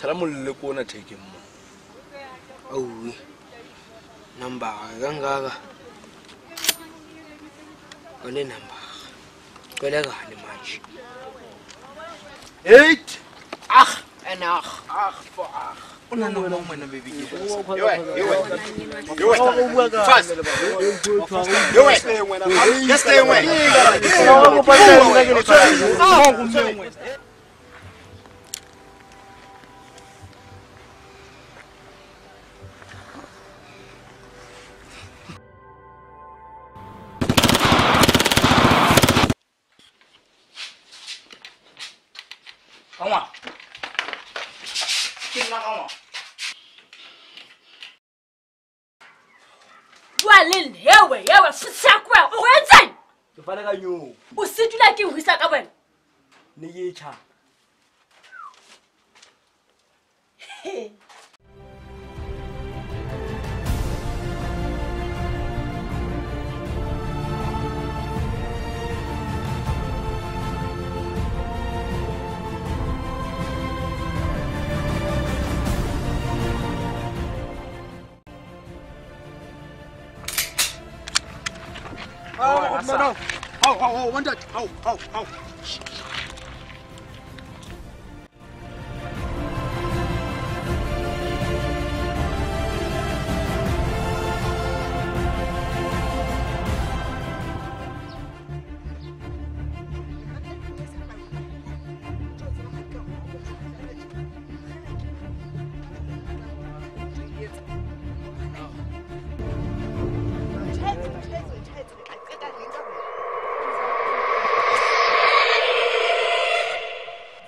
Tshela mollo ko ona thekeng mo. Auwe. Number kangaka. One number. Kwelekani manje. 8 Ag en ag. Ag vir ag. O na le wena ngwana baby ke. Fast. Yes, stay away. Kangwa. Ke nna kangwa. Bua le nna yewe yewe futsakwe o go etseng Ke fana ka nyoo. o sedula ke hwisa ka wena Ne ke tjha. Oh, no, no. How, how, how, one that. How, how, how.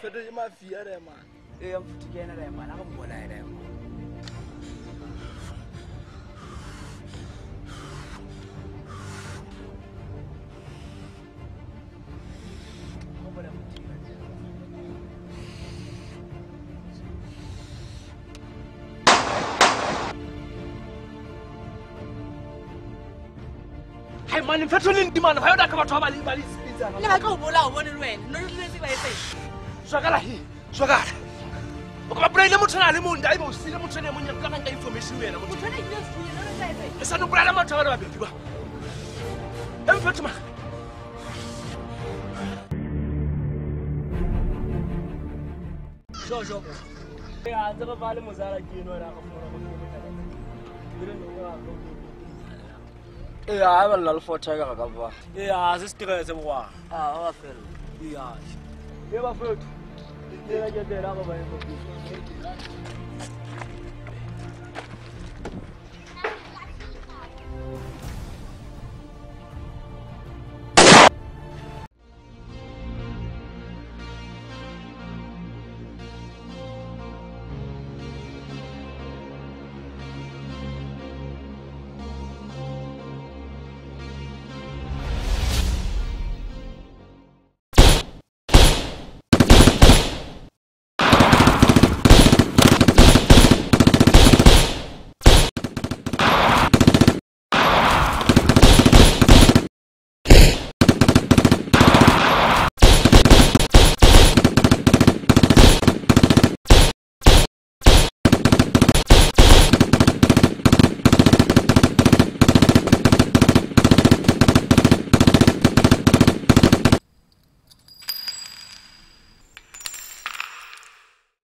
Fetotse mafia re man. Ee, mfuthi ke yena re man, a go mmolaye re man. Hai man, mfetho le ndimana. Ga yona ka batho ba ba le ba le spitsana. Le batla go bolao bone le wena no re tletse ba etseng Zwakala he. Zwakala. O ka ba bolaile motho a le mong, nda ebe o siile motho ene mong ya ka nka information wena motho. motho ena ile fuye no re tla etseng E sa no bolaela batho ba le babedi ba. E mfetho man. Sho sho. Ya tseba ba le mozala ke eno ra go fora go Eh, ha ba lla le 40 ka ka ba. Eh, a se stress bwa. Ah, ba fela. Ya. E ba fetho. Ke la ke tela ba ba e.